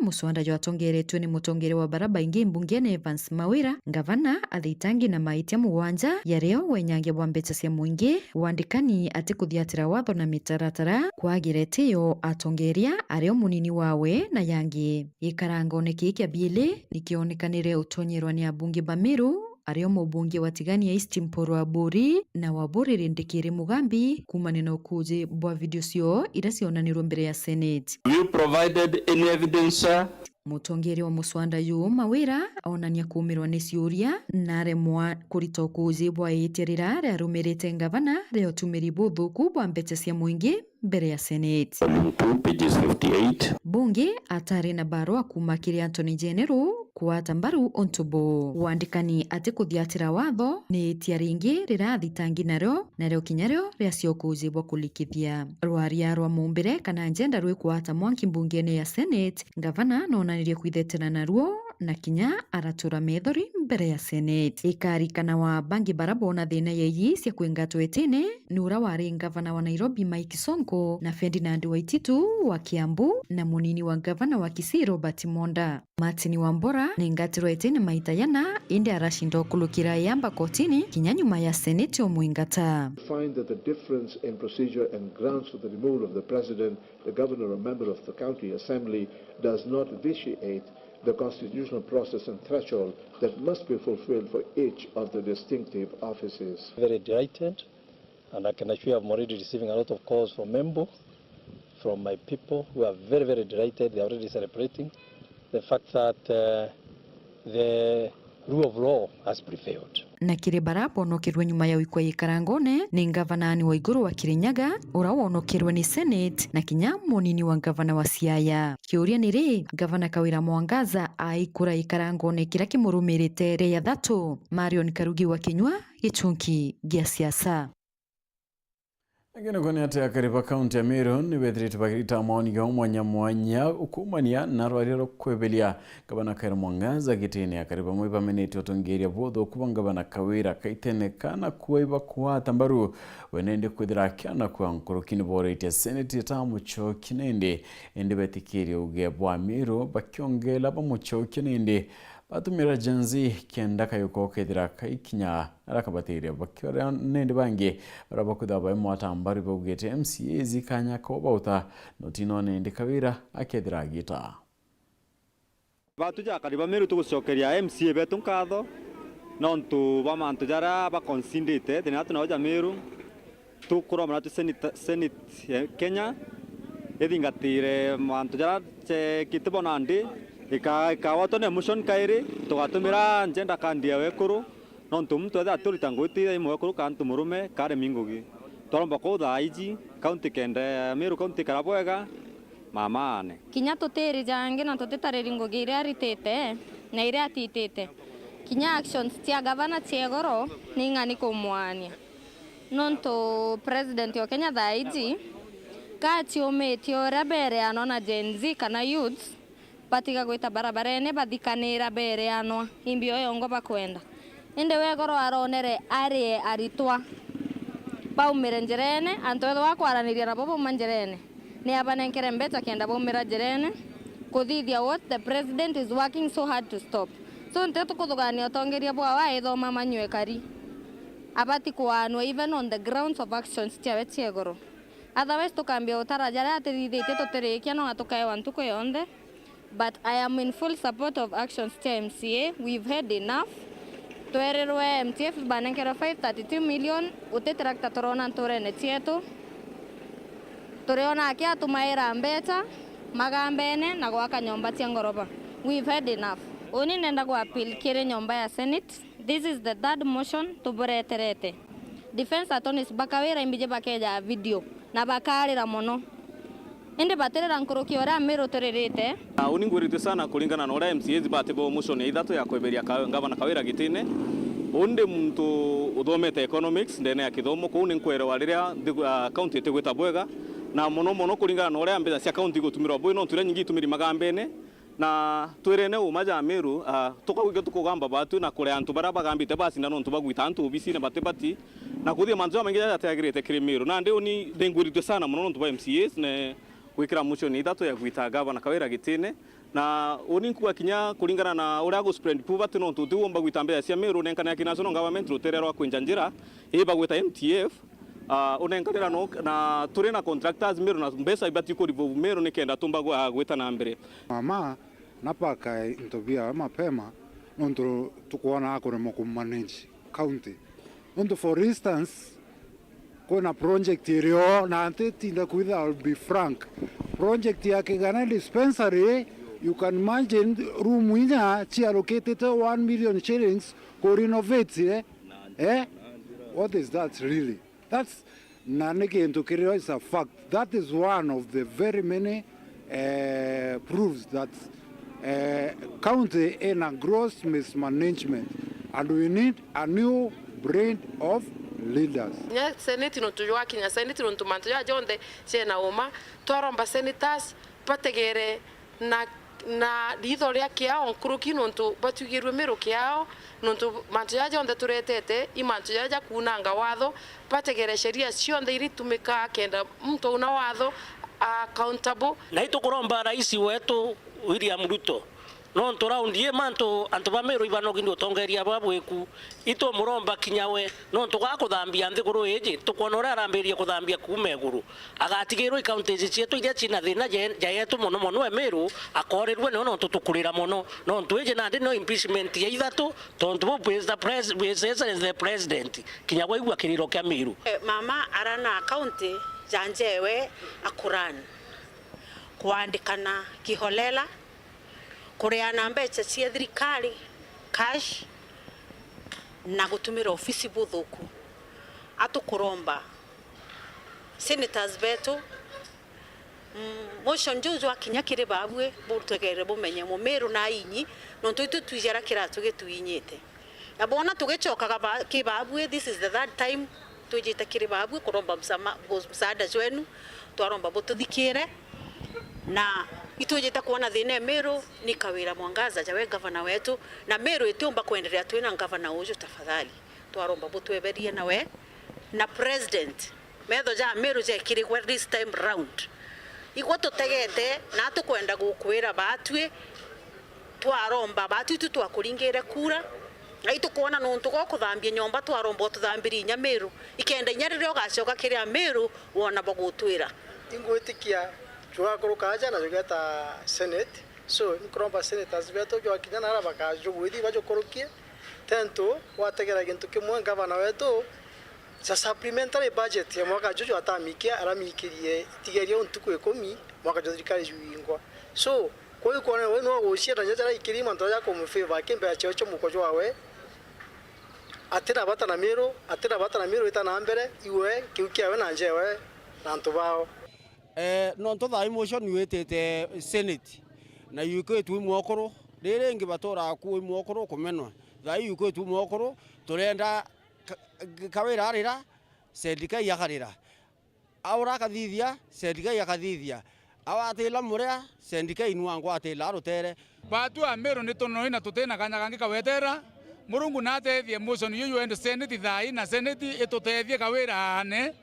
Muswada jwatongeretue ni mutongeria wa bara baingi mbungene Evans Mawira, ngavana athitangi na maitia mugwanja, yario wenyangia bwa mbeca cia muingi, wandikani atikuthiatira watho na mitaratara, kwagira itio atongeria ario munini wawe na yangi. Gikarangoone kii kia biili nikionekanire utonyerwa ni abunge ba Meru, ario mubunge wa Tigania East Mpuru Aburi na Waburi Rindikiri Mugambi kuumania na ukuuji bwa video cio iria cionanirwe mbere ya Senate. Have you provided any evidence, sir? Mutongeria wa muswanda juu Mawira onania kuumirwa ni ciuria na aremwa kurita ukuuji bwa itia rira riarumirite ngavana ria utumiri buthuku bwa mbeca cia mwingi mbere ya Senate. Volume two, pages fifty-eight. Bunge atari na barua kuuma kiri Attorney General kuata mbaru untu buu. Wandikani ati kuthiatira watho ni itia ringi rirathitangi nario, nario kinya rio riacia ukuuji bwa kulikithia. Rwaria rwa mumbire kana njenda rwikwata mwanki mbungene ya Senate, ngavana noonanirie kwithetera naruo na kinya aratura methori mbere ya Senate. Ikarikanawa bangi bara boona thina ya iji cia kwingatwa itine ni ura wari ngavana wa Nairobi Mike Sonko na Ferdinand Waititu wa Kiambu na munini wa ngavana wa Kisii Robert Monda. Martin Wambora ni ngatirwa itine maita yana, indi aracinda ukulukira yamba kotini kinya nyuma ya Senate umwingata. Find that the difference in procedure and grounds for the removal of the president, the governor, or member of the county assembly does not vitiate the constitutional process and threshold that must be fulfilled for each of the distinctive offices. Very delighted, and I can assure you I'm already receiving a lot of calls from Embu, from my people who are very, very delighted. They're already celebrating the fact that uh, the rule of law has prevailed. Na kiri bara bonokerwe nyuma ya gwikwa ikarangone ni ngavana Anne Waiguru wa Kirinyaga, ura wonokerwe ni Senate, na kinya munini wa ngavana wa Siaya. Kiuria ni ri, ngavana Kawira Mwangaza aikura ikarangone kiria kimurumirite ria ya thatu? Marion Karugi wa Kinyua, Gichunki gia Siasa. Ingi nikuo ni ati akari ba kaunti ya Meru ni bethirite bagirita maoni jao mwanya mwanya ukuumania na rwaria rwa kweberia Gavana Kawira Mwangaza gitine. Akari bamwe bamenete utongeria buthuku bwa Gavana Kawira kaitene kana kuwa ibakwata mbaru we nindi kwithira akianakua nkuruki ni boretie Senate itamucokia nindi, indi betikirie uge bwa Meru bakiongela bamucokia nindi batumira Gen Z kenda kayuka ukethira kaikinya arakabatiria bakioria nindi bangi bara bakwithirwa baimwata mbaru baugite M C As kanya ko bauta notino nindi Kawira akethira agita. Batu ja akari ba Meru tugucokeria M C A betu nkatho nontu bwa mantu jaria bakonsindite thina yatu nao ja Meru. Tukuromba natu Senate, Senate ya Kenya ithingatire mantu jaria jekite bo nandi, ika-, ikawatwa ni emotion kairi, tugatumira njenda kandi ya wekuru, nontu muntu ethira aturita ngugi ti imwe wekuru kana ntu murume, karemi ngugi. Twaromba kuu thaa iji, county kenda ya Meru county ikara bwega, mamaane. Kinya tutiri jangi na tutitariri ngugi iria aritite na iria atitite. Kinya actions cia gavana cia igoro ni ing'ani kumwania. Nontu president o Kenya thaa iji, ka aciumitie uria bereanwa na Gen Z kana youths, batiga gwita barabarene bathikanira bereanwa imbi o yongo bakwenda. Indi wegoro aronere arie aritwa baumire njirene, antu ethwa akwaraniria nabo bauma njirene, ni abanenkere mbeca kenda baumira njirene kuthithia what the president is working so hard to stop. So nti tukuthugania utongeria bwawe aithoma manyue kari. Abati kuanwa even on the grounds of actions ciawe cia igoro. Otherwise tukambia utara jaria atithithitie tutirikia no na tukaewa ntuku yonthe. But I am in full support of actions cia M C A. We've had enough. Twerirwe M T F banenkerwe five thirty-two million, uti tractor turona nturene cietu. Turiona aki atumaira mbeca magambene na gwaka nyomba cia ngoroba. We've had enough. Uni ndenda ku appeal kiri nyomba ya Senate. This is the third motion tubureterete. Defense attorneys ba Kawira imbiji bakeja video na bakarira mono. Indi batirira nkuruki uria Amiru turirite. Na uni ngwiritue sana kuringana na uria M C As bati bo motion ya ithatu ya kweberia ka-, Gavana Kawira gitine. Uni ndi muntu uthomete economics ndene ya kithomo, kwou ni nkwerewa riria nthi-, ah, county itigwita bwega, na mono mono kuringana na uria mbeca cia county igutumirwa bui, nontu iria nyingi itumiri magambene. Na twirene uma ja Amiru, ah, tukauga tukugamba batu na kurea antu baria bagambite bacinda nontu bagwita antu obisine batibati, na kuthia mantu jamaingi jaria jatiagirite kiri Miru. Nandi uni ningwiritue sana mono nontu bwa M C As ne gwikira motion ithatu ya gwita Gavana Kawira gitine. Na uni nkuga kinya kuringana na uria agu spend poverty nontu utiumba gwita mbeca cia Miru, nenkane aki National Government rutere rwa kwinja njira, ii bagwita M T F, ah, unenkanira no, na turi na contractors Miru na mbeca ibati ku revolve Miru nikenda tumba gwa-, gwita na mbere. Mama, napaka into biawe mapema, Nontu tukwona akuremwa ku manage county. Nontu for instance, kwina project irio, na ntitinda kwitha, I'll be frank, project ya Kigana dispensary, you can imagine room inya ciarukitite one million shillings ku renovate, eh? Eh? What is that really? That's, na ni gintu kirio is a fact. That is one of the very many, eh, proofs that, eh, county in a gross mismanagement, and we need a new breed of leaders. Kinya seneti nontu jwakinya seneti nontu mantu jaa jonthe ciena uma, twaromba senators bategere na, na riitho ria kiao nkuruki, nontu batwigirue Meru kiao, nontu mantu jaja jonthe turetete i mantu jaja jakunanga watho, bategere sheria cionthe iria itumikaa kenda muntu auna watho a accountable. Na itukuromba rais wetu William Ruto, nontu raundi ii mantu antu ba Meru ibanogi ni utongeria bwa bwiku, itumuromba kinya we, nontu ga kuthambia nthiguru iji, tukwona uria arambiririe kuthambia kuuma iguru. Agatigirwa i counties cietu iria cina thina ja, ja yetu mono mono e Meru, akorirua nio nontu tukurira mono. Nontu iji nandi nio impeachment ya ithatu, tontu bu Mister Pres-, His Excellency the President, kinya gwaigua kiriro kia Meru. Eh, mama arana county ja njewe akurani. Kwandikana kiholela, kuriana mbeca cia thirikari, cash, na gutumira ofisi buthuku. Atukuromba senators betu, mm, motion juu jwakinya kiri baabui, butegere bumenye Mumiru na inyi, nontu itu twijara kiratu gituinyite. Na boona tugicokaga ba-, ki baabui, this is the third time twijite kiri baabui kuromba msama-, msaada jwenu, twaromba bututhikire, na itwijite kwona thina e Meru ni Kawira Mwangaza jawe gavana wetu, na Meru itiumba kwenderea twina gavana uju tafadhali. Twaromba butweberie nawe na president. Metho ja Meru jekirigwe this time round. Igwe tutegete na tukwenda gukwira baatwi, twaromba baatwi tu twakuringire kura. Na itukwona nontu gwa kuthambia nyomba, twaromba ututhambirie inya Meru. Ikenda inya riria ugacoka kiri a Meru, wona bagutwira. Ingwitikia jugakuruka aja na jugeta Senate. So, inkuromba senators betu jwakinya nara bakajugwithi bajukurukie. Tento wategera gintu kimwe, gavana wetu, ja supplementary budget ya mwaka juju atamikia, aramikirie itigerie ntuku ikumi mwaka jwa thirikari juingwa. So, kwou kwona we no gucienda nya jara ikiri mantu ja kumufavor kimbeca ciao cia muko jwawe. Atina bata na Meru, atina bata na Meru ita na mbere, iwe kiu kiawe na njewe na antu bao. Eh, nontu thaa ii motion witite Senate, na yukwitwe i mwokuru, riringi baturaga ku i mwokuru kumenwa. Thaa ii yukwitwe i mwokuru, turenda ka-, ka-, Kawira arira, Sendikai akarira. Aura akathithia, Sendikai akathithia. Awatila muria, Sendikai nu angwatila rutere. Baatu a Meru ni tunoi na tutina kanya kangi kawetera. Murungu natethie motion yuyu ende Senate thaa ii na Senate itutethie Kawira aane.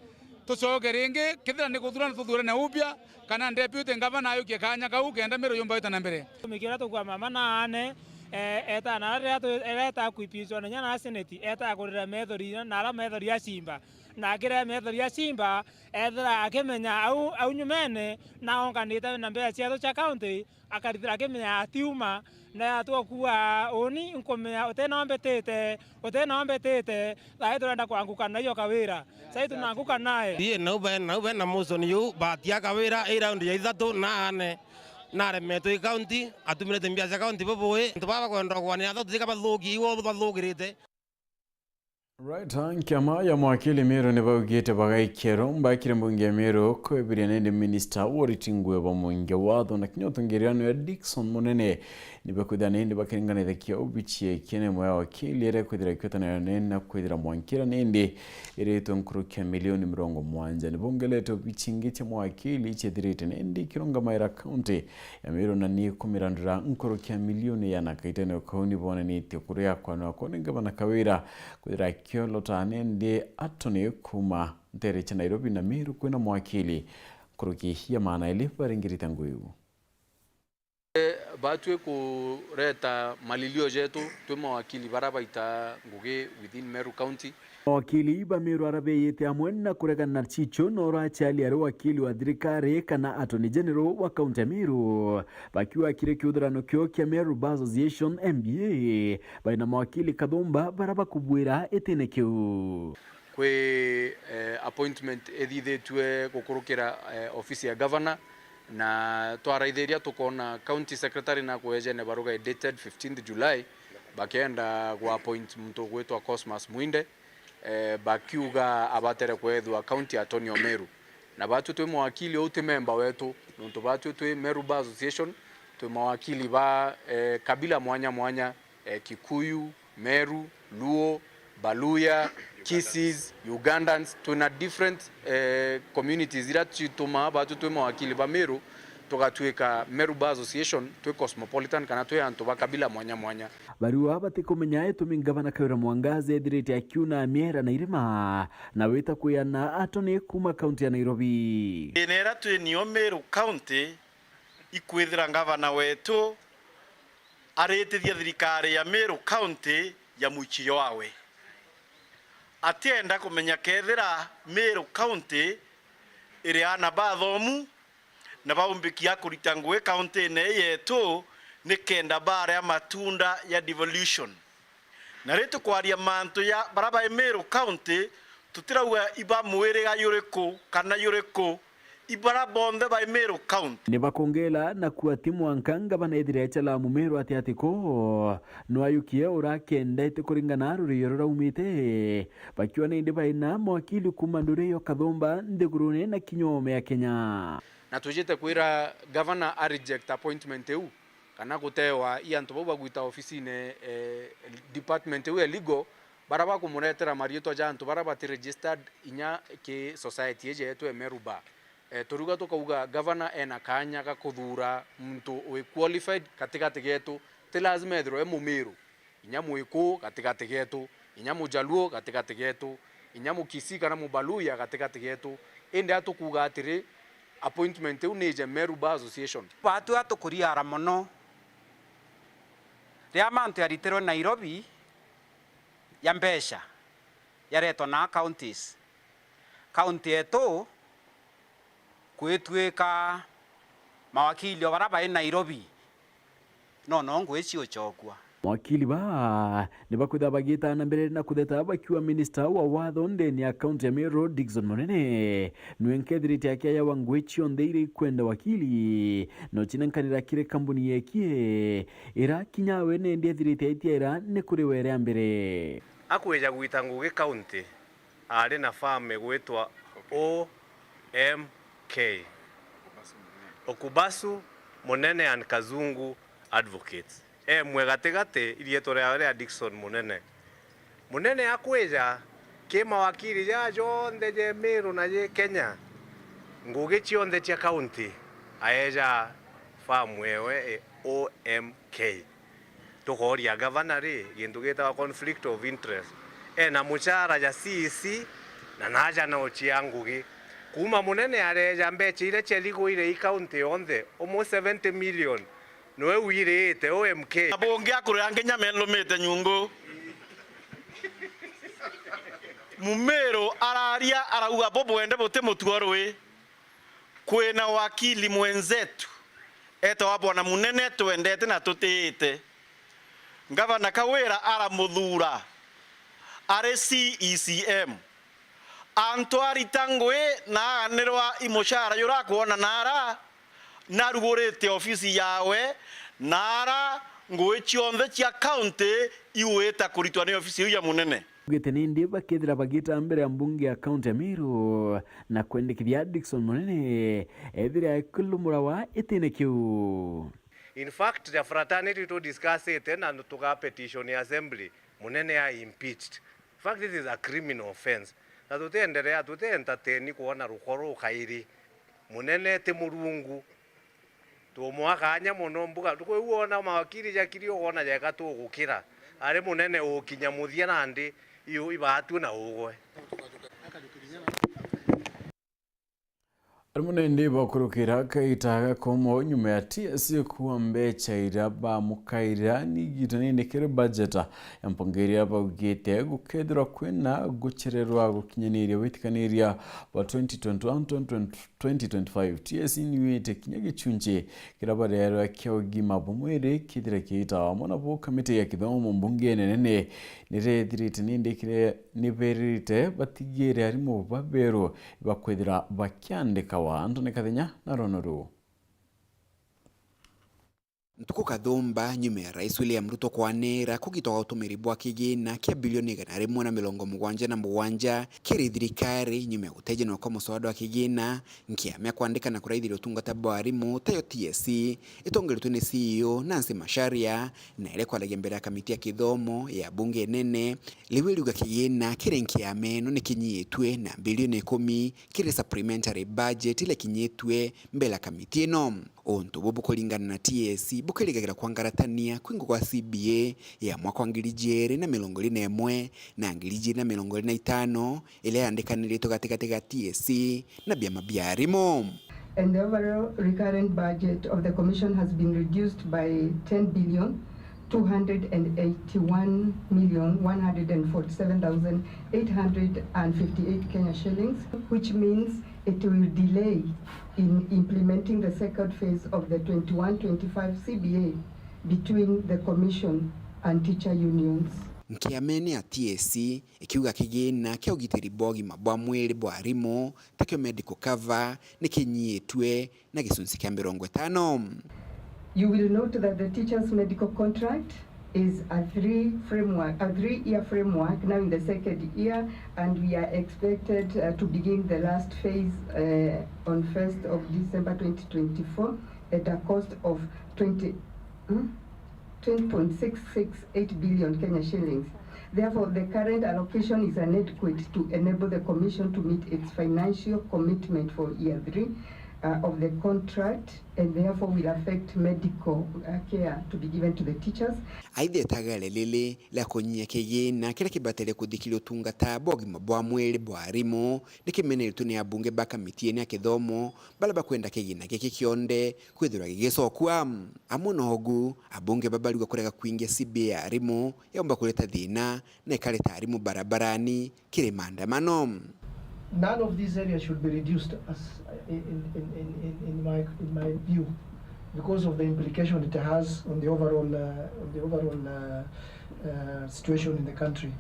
Tucoke ringi, kethira ni kuthurana tuthurane upya, kana deputy ngavana ayukie kanya kau kenda Meru yumba gwita na mbere. Tumikira tukua mama na aane, eh, etana aria tu-, ereta kwipicwa na inya na Senate, eta kurira methori na, na ara methori acimba. Na akirira methori acimba, ethira akimenya au, au nyumene, na onganite na mbeca ciethu cia county, akarithira akimenya atiuma, na yatwa kuuga, "Uuni nkumenya utinombitite, utinombitite, thaai turenda kwanguka nayo Kawira." Sai tunanguka naye. Ii, nau be, nau bena motion yu, batia Kawira, ii raundi ya ithatu, na aane, naremetwe i county, atumirite mbia cia county bubui. Antu baba kwenda kugwanira tho, tutika bathuki, iwo bathukirite. Right, kiama ya mawakili Meru ni baugite bagaikia romba kiri mbunge ya Meru kwebiria nindi minista Woriti Ngugi wa Mwingi Watho na kinya utongeria nwe Dickson Munene ni bakwithira nindi bakiringanithikia obichi ya ikiene mwe ya wakili iria kwithira ikwetanira nene na kwithira mwankira nindi iritwe nkuruki ya milioni mirongo mwanja. Ni bongelete obichi ingi cia mawakili ciethirite nindi ikirungamaira kaunti ya Meru na ni kumirandura nkuruki ya milioni yana. Kaitene kau ni bonanitie kuria kwanwa kwao ni Ngavana Kawira kwithira akiolota nindi atoni kuuma ntere cia Nairobi na Meru kwina mawakili nkuruki ya maana ili baringirite ngugi iu. Batwi kureta malilio jetu twi mawakili bara baita ngugi within Meru County, Mawakili ba Meru arabeyite amwe na kuregana na Chicho na urachali ari wakili wa thirikari kana Attorney General wa kaunti ya Meru, bakiuga kiri kiuthurano kio kia Meru Bar Association, M B A, baina mawakili kathumba bara bakubwira itine kiu. Kwi, eh, appointment ithithitue gukurukira, eh, ofisi ya governor, na twaraithiria tukona county secretary na kwejene baruga dated fifteenth July, bakenda gwa appoint muntu ugwitwa Cosmas Mwinde, eh, bakiuga abatere kwethwa county attorney o Meru. Na batwi twi mawakili, uu ti memba wetu, nontu batwi twi Meru Bar Association, twi mawakili ba, eh, kabila mwanya mwanya, eh, Kikuyu, Meru, Luo, Baluya, Kisii, Ugandans, twina different, eh, communities iria citumaa batwi twi mawakili ba Meru, tugatwika Meru Bar Association, twi cosmopolitan kana twi antu ba kabila mwanya mwanya. Barua batikumenya itumi ngavana Kawira Mwangaza ethirite akiuna miera na irima na wita kwiana atoni kuuma kaunti ya Nairobi. Thina iria twi nio Meru County ikwithira ngavana wetu aritithia thirikari ya Meru County ya mwichirio wawe. Atienda kumenya kethira Meru County iri ana bathomu na baumbikia kurita ngugi kaunti-ini ii yetu nikenda baria matunda ya devolution. Na ri tukwaria mantu ya bara bai Meru County, tutirauga iba mwiriga yuriku kana yuriku, ibara bonthe bai Meru County. Ni bakongela na kuuga ti mwanka ngavana ethire echalamu Meru ati ati ko no ayukie urakendete kuringana na rurio ruraumite, bakiuga ni indi baina mawakili kuuma nduri yo kathumba nthigurune na kinya oome ya Kenya. Na twijite kwira gavana a reject appointment iu, kana gutewa i antu bau bagwita ofisine, eh, department iu ya legal, bara bakumuretera mariitwa ja antu bara bati registered inya ki society iji yetu ya Meru Bar. Eh, turiuga tukauga gavana ena kanya ga kuthuura muntu wi qualified katigati geetu, ti lazima ethirwe e Mumiru. Inya Mwikuu gatigati geetu, inya Mujaluo gatigati geetu, inya Mukisii kana Mubaluya gatigati geetu. Indi a tukuuga atiri, appointment iu ni ije Meru Bar Association. Baatu a tukuriara mono riria mantu yaritirwe Nairobi ya mbeca yaretwa na counties. County yetu kwitwika mawakili o bara bai Nairobi, no, no ngui ciuchokua. Mawakili baa ni bakwithirwa bagiita na mbere na kutheta bakiuga minista wa watho ndene ya kaunti ya Meru, Dickson Munene, nwe nkethirite akiayawa ngui cionthe iria ikwenda wakili, no cinenkanira kiri kambuni yekie, ira kinya we nendi ethirite aitiaira ni kuri we ria mbere. Akwija gwita ngugi kaunti, aari na farm igwitwa O M K, Okubasu Munene and Kazungu Advocates. Emwe gatigati, iriitwa riawe ria Dickson Munene. Munene akwija ki mawakili jaa jonthe je Meru na je Kenya, ngugi cionthe cia kaunti, aeja farm ewe i O M K. Tukooria gavana ri, gintu gitagwa conflict of interest. Ena muchara ja C E C, na naja no cia ngugi. Kuuma Munene areeja mbecha iria ciarigwire i kaunti yonthe, almost seventy million, niwe wirite O M K. Na bungi akurira nginya melumite nyungu. Mumiru araria arauga, bubwende buti mutuo rui. Kwina wakili mwenzetu etawa Bwana Munene, twendete na tutiite. Ngavana Kawira aramuthuura ari C E C M. Antu arita ngui na aganirwa i muchara jura akwona naara, narugurite ofisi yawe, naara ngui cionthe cia county igwita kuritwa ni ofisi iu ya Munene. Augite nindi bakethira bagiita mbere ya mbunge ya kaunti ya Meru na kwendekithia Dickson Munene ethire akilumurawa itine kiu. In fact, ja fraternity tu discussite na tuga petition ya assembly, Munene a impeached. In fact, this is a criminal offense. Na tutienderea, tuti entertain kwona rukoro kairi. Munene ti Murungu. Tumwa kanya mono mbuga, kwiu wona mawakili jakiri, ukona jeka tugukira. Ari Munene ukinya muthia nandi, iu ibaatu na ugwe. Arimu nindi bakurukira kaita gakomo nyuma ya T S C kuua mbecha iria bamukaira ni igita nini kiri budget ya mpangirira, baugite gukethirwa kwina guchererwa gukinyaniria witikaniria bwa twenty twenty-one, twenty twenty-five. T S C niwite kinya gichunchi kiria bareerwa kia ugima bwa mwiri kithire kiitawa. Amwe nabo kamiti ya kithomo mbungene nene nirethirite nindi kire niberirite batigire arimu baberu bakwithira bakiandikawa. Anthony Kathenya na rono ruu. Ntuku kathumba nyuma ya Rais William Ruto kwanira kugitwa gwa utumiri bwa kigina kia bilioni igana rimwe na mirongo mugwanja na mugwanja kiri thirikari, nyuma ya gutejanwa kwa muswada wa kigina, nkiama ya kwandika na kuraithira utungata bwa arimu tayo T S C itongeretwe ni C E O Nancy Macharia, na iria kwaragia mbere ya kamiti ya kithomo ya bunge nene, riu iriuga kigina kiri nkiama ino ni kinyitue na bilioni ikumi kiri supplementary budget iria kinyitue mbere ya kamiti ino. Untu bubu bukuringana na T S C bukirigagira kwangaratania kwingwa kwa C B A ya mwaka wa ngiri ijiri na mirongo iri na imwe na ngiri ijiri na mirongo iri na itano, iria yandikaniritwe gatigati ga T S C na biama bia arimu. And the overall recurrent budget of the commission has been reduced by ten billion two hundred and eighty-one million one hundred and forty-seven thousand eight hundred and fifty-eight Kenya shillings, which means it will delay in implementing the second phase of the twenty-one twenty-five C B A between the commission and teacher unions. Nkiamene ya T S C ikiuga kigina kia ugitiri bwa ugima bwa mwiri bwa arimu, takio medical cover, ni kinyitue na gicunci kia mirongo itano. You will note that the teachers' medical contract is a three framework, a three-year framework, now in the second year, and we are expected, uh, to begin the last phase, uh, on first of December twenty twenty-four at a cost of twenty, hmm? twenty point six six eight billion Kenya shillings. Therefore, the current allocation is inadequate to enable the commission to meet its financial commitment for year three, uh, of the contract, and therefore will affect medical, uh, care to be given to the teachers. Aitha, itagaria riri ria kunyia kigina kiria kibataire kuthikiria utungata bwa ugima bwa mwiri bwa arimu ni kimeneretwe ni abunge ba kamiti ino ya kithomo, baria bakwenda kigina giki kionthe kwithirwa gigicokua. Amwe na ugu, abunge babarigwa kurega kwingia C B A ya arimu yaumba kureta thina na ikareta arimu barabarani kiri maandamano. None of these areas should be reduced as, in, in, in, in, in my, in my view, because of the implication it has on the overall, uh, on the overall, uh, uh, situation in the country.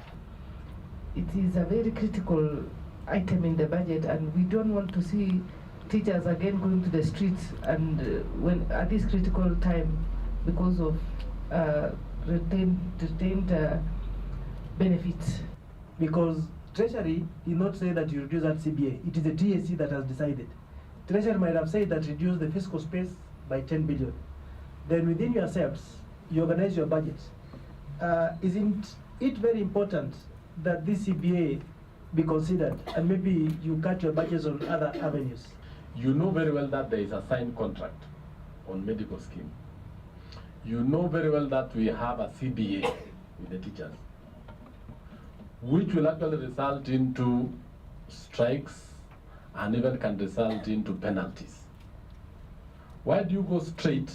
It is a very critical item in the budget, and we don't want to see teachers again going to the streets and, uh, when, at this critical time, because of, uh, retained, retained, uh, benefits. Because Treasury did not say that you reduce that C B A. It is the T S C that has decided. Treasury might have said that reduce the fiscal space by ten billion. Then within yourselves, you organize your budget. Uh, isn't it very important that this C B A be considered, and maybe you cut your budgets on other avenues? You know very well that there is a signed contract on medical scheme. You know very well that we have a C B A with the teachers, which will actually result into strikes and even can result into penalties. Why do you go straight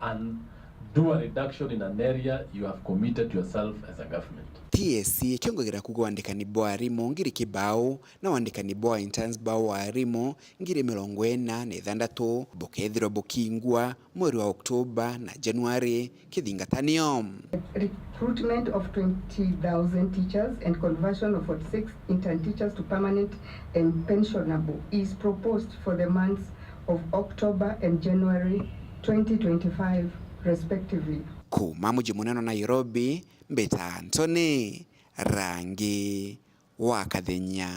and do a reduction in an area you have committed yourself as a government? T S C ikiongagirira kuuga wandikani bwa arimu ngiri kibao na wandikani bwa interns bao wa arimu ngiri mirongo ina na ithantatu bukethirwa bukingwa mweri wa Oktoba na Januari kithingatanio. Recruitment of twenty thousand teachers and conversion of forty-six intern teachers to permanent and pensionable is proposed for the months of October and January twenty twenty-five respectively. Kuuma muji munene wa Nairobi, mbita Anthony Rangi wa Kathenya.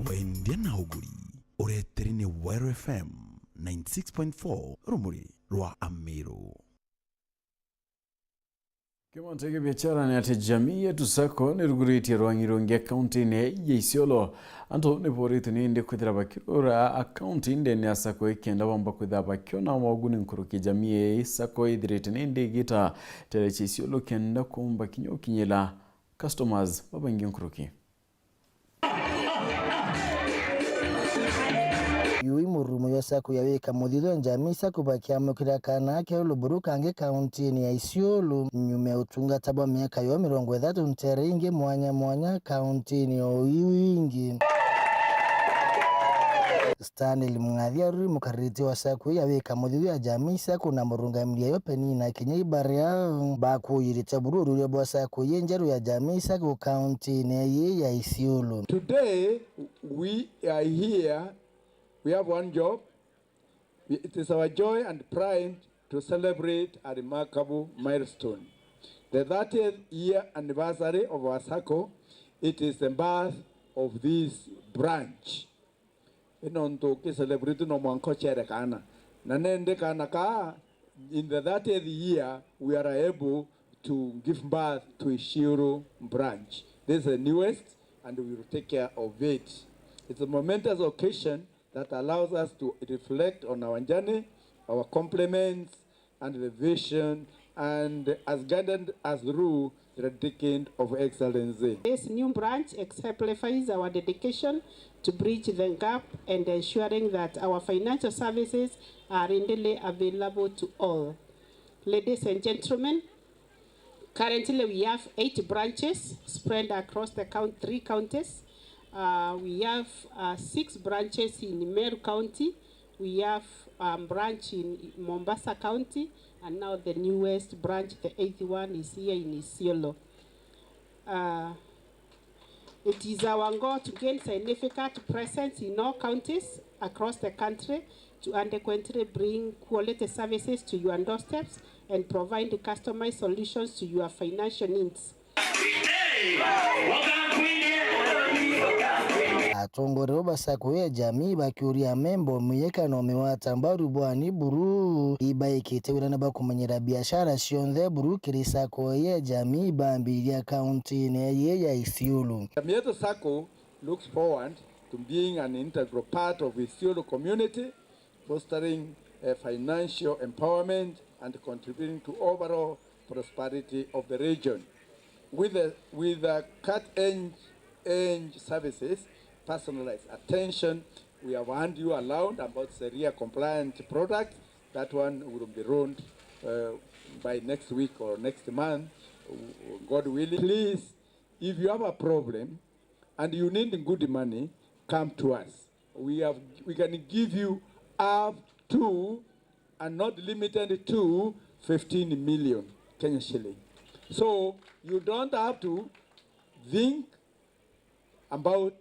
Wendia na uguri, ureteri ni Weru F M ninety six point four, rumuri rwa Amiru. Kimanto gia biashara ni ati Jamii Yetu Sacco ni ruguritie rwang'i rungi kauntiine ya Isiolo. Antu ni boritwe ni indi kwithira bakirura akaunti ndene ya sacco ikenda bomba kwithira bakiona moguni nkuruki. Jamii Yetu Sacco ithirite ni indi igita tere cia Isiolo kenda kumba kinya ukinyila customers babaingi nkuruki. Yui murumo jwa sacco ya wika muthithwa Jamii Sacco bakiamukira kana keulu buru kangi kauntiine ya Isiolo nyuma ya utungata bwa miaka yo mirongo ithatu ntere ingi mwanya mwanya kauntiine o iu ingi. Stanley Mung'athia aruri mukariritie wa sacco ya wika muthithwa ya Jamii Sacco na murungamiri ayo Penina Kinyai baria bakuyirite buru ururia bwa sacco yi njeru ya Jamii Sacco kauntiine yi ya Isiolo. Today we are here, we have one job. It is our joy and pride to celebrate a remarkable milestone, the thirtieth year anniversary of our sacco. It is the birth of this branch. Ino ntu ukicelebrate no mwanka uchere kaana. Na nende kaana kaa, in the thirtieth year, we are able to give birth to Isiolo branch. This is the newest and we will take care of it. It's a momentous occasion that allows us to reflect on our journey, our compliments, and the vision, and has guided us through the decade of excellency. This new branch exemplifies our dedication to bridge the gap and ensuring that our financial services are readily available to all. Ladies and gentlemen, currently we have eight branches spread across the count-, three counties. Uh, we have, uh, six branches in Meru County. We have, um, branch in Mombasa County, and now the newest branch, the eighth one, is here in Isiolo. Uh, it is our goal to gain significant presence in all counties across the country to adequately bring quality services to your doorsteps and provide customized solutions to your financial needs. Atongoria ba sacco ya Jamii bakiuria amemba umie kana umiwata mbaru bwani buru ibaikite wirane bwa kumenyera biashara cionthe buru kiri sacco ya Jamii bambiria kauntiine yi ya Isiolo. Jamii Yetu Sacco looks forward to being an integral part of Isiolo community, fostering, uh, financial empowerment and contributing to overall prosperity of the region. With the, with the cutting edge services, personalized attention, we have warned you aloud about Sharia compliant products. That one will be rolled, uh, by next week or next month, God willing. Please, if you have a problem and you need good money, come to us. We have, we can give you up to and not limited to fifteen million Kenya shilling. So you don't have to think about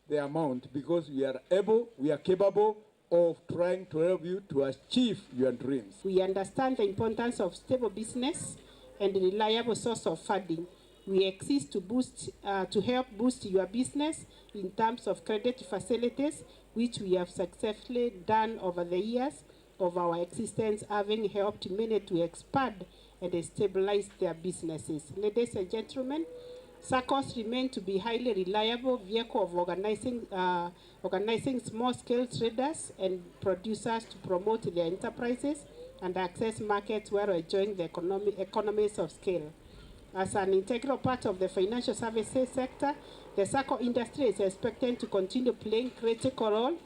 the amount because we are able, we are capable of trying to help you to achieve your dreams. We understand the importance of stable business and reliable source of funding. We exist to boost, uh, to help boost your business in terms of credit facilities, which we have successfully done over the years of our existence, having helped many to expand and stabilize their businesses. Ladies and gentlemen, saccos remain to be highly reliable vehicle of organizing, uh, organizing small-scale traders and producers to promote their enterprises and access markets while enjoying the economy, economies of scale. As an integral part of the financial services sector, the sacco industry is expected to continue playing critical role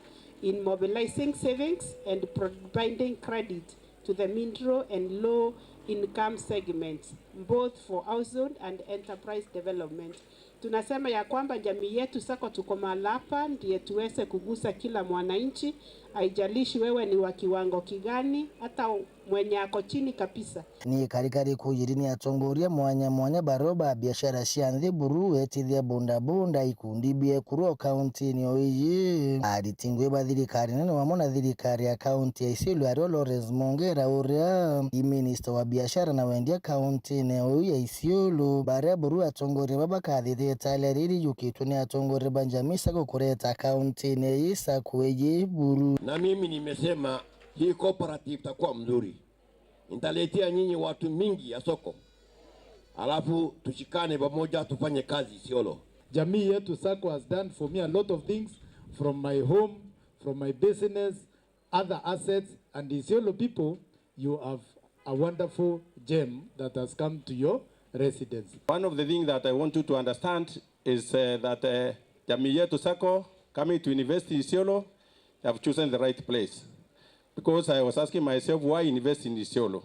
in mobilizing savings and providing credit to the middle and low income segments, both for household and enterprise development. Tunasema ya kwamba Jamii Yetu Sacco tuko mahala hapa ndiye tuweze kugusa kila mwananchi, haijalishi wewe ni wa kiwango kigani, hata mwenye ako chini kabisa. Ni karikari kuyiri ni atongoria mwanya mwanya baria ba biashara cia nthi buru wetithia bundabunda ikundi bia ekuru o kauntiine o iji. Ariti ngugi ba thirikari nene wamwe na thirikari ya kaunti ya Isiolo ario Lawrence Mongera uria i minista wa biashara na wendia kauntiine o ya Isiolo, baria buru atongoria baba bakathithia itale riri yukitwe ni atongoria ba Jamii Sacco kureta kauntiine ii sacco iji buru. Na mimi nimesema hii cooperative itakuwa mzuri. Nitaletea nyinyi watu mingi ya soko. alafu tushikane pamoja tufanye kazi Isiolo. Jamii yetu sacco has done for me a lot of things, from my home, from my business, other assets, and Isiolo people, you have a wonderful gem that has come to your residence. One of the things that I want you to understand is uh, that uh, Jamii Yetu Sacco coming to invest in Isiolo, they have chosen the right place. Because I was asking myself why invest in Isiolo.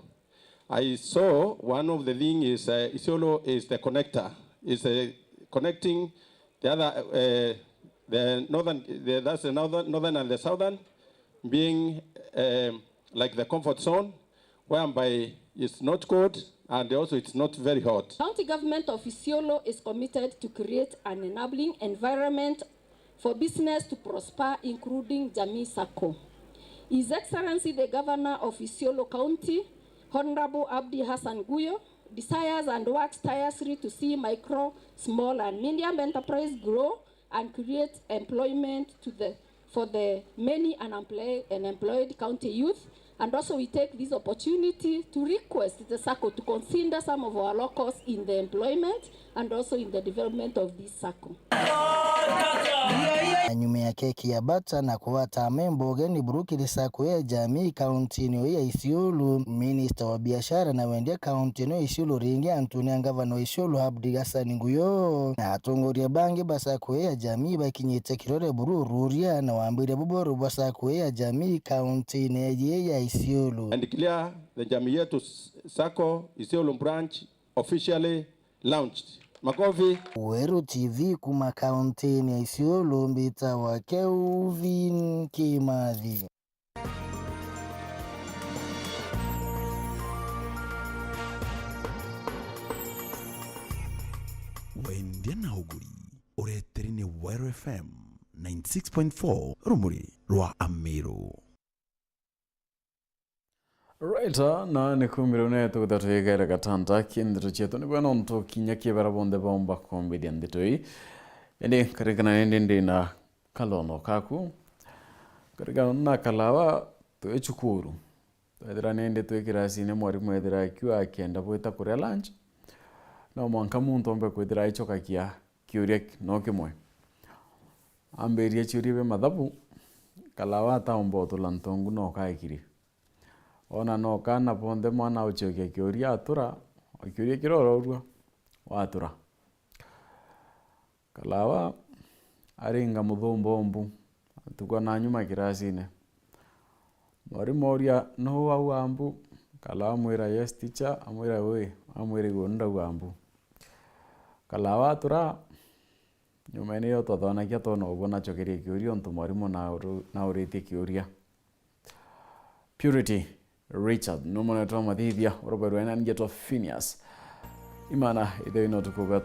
I saw one of the things is uh, Isiolo is the connector, is uh, connecting the other, uh, the northern, the, that's the northern, northern and the southern, being um, like the comfort zone, whereby it's not cold and also it's not very hot. County Government of Isiolo is committed to create an enabling environment for business to prosper, including Jamii Sacco. His Excellency the Governor of Isiolo County, Honorable Abdi Hassan Guyo, desires and works tirelessly to see micro, small and medium enterprise grow and create employment to the for the many unemployed, unemployed county youth, and also we take this opportunity to request the sacco to consider some of our locals in the employment and also in the development of this sacco. Na nyuma ya keki ya bata na kugwata amemba ugeni buru kiri sacco ya jamii kaunti-ini ya Isiolo, minista wa biashara na wendia kaunti ino ya Isiolo ringi antu ni ngavana wa Isiolo Abdi Hassan Guyo na atongoria bangi ba sacco ya jamii bakinyite kirore buru ururia na wambiria buburu bwa sacco ya jamii kaunti-ini iji ya Isiolo. And declare the Jamii Yetu Sacco Isiolo branch officially launched. Makofi. Weru T V kuma kaunti-ini ya Isiolo, mbita wa Kelvin Kimathi. Wendia na uguri ureteri ni Weru F M ninety six point four, rumuri rwa Amiru. Right, ah, na ni kumbire une tugutha twigere gatanta ki ndeto cietu ni bwena untu kinya kibera bonthe baumba kumbithia ndeto ii. Indi karikana nindi ndina kalono kaku. Karikana na kalawa twi cukuru. Twethira nindi twi kirasini mwarimu ethira akiuga akienda bwita kuria lunch. No mwanka muntu ombe kwithira aicokakia kiuria no kimwe. Ambiria ciuria bia mathabu, kalawa ataumba utula ntongu no kaikiri. Ona no kana bonthe mwana aucokia kiuria atura, o kiuria kiria uraurua, watura. Kalawa aringa muthumba umbu, atukwa na nyuma kirasine. Mwarimu auria, "Nuu waua mbu?" Kalawa amwira, "Yes teacher." Amwira, "Wi?" Amwira, "Igwe ndaua mbu." Kalawa atura, nyuma niyo twathonagia twona uguo nacokerie kiuria untu mwarimu nauritie kiuria. Purity Richard, no mwana wetu wa Mathithia, uroberwe na ngetwa Phineas. Imana, ithe wina utuku bwa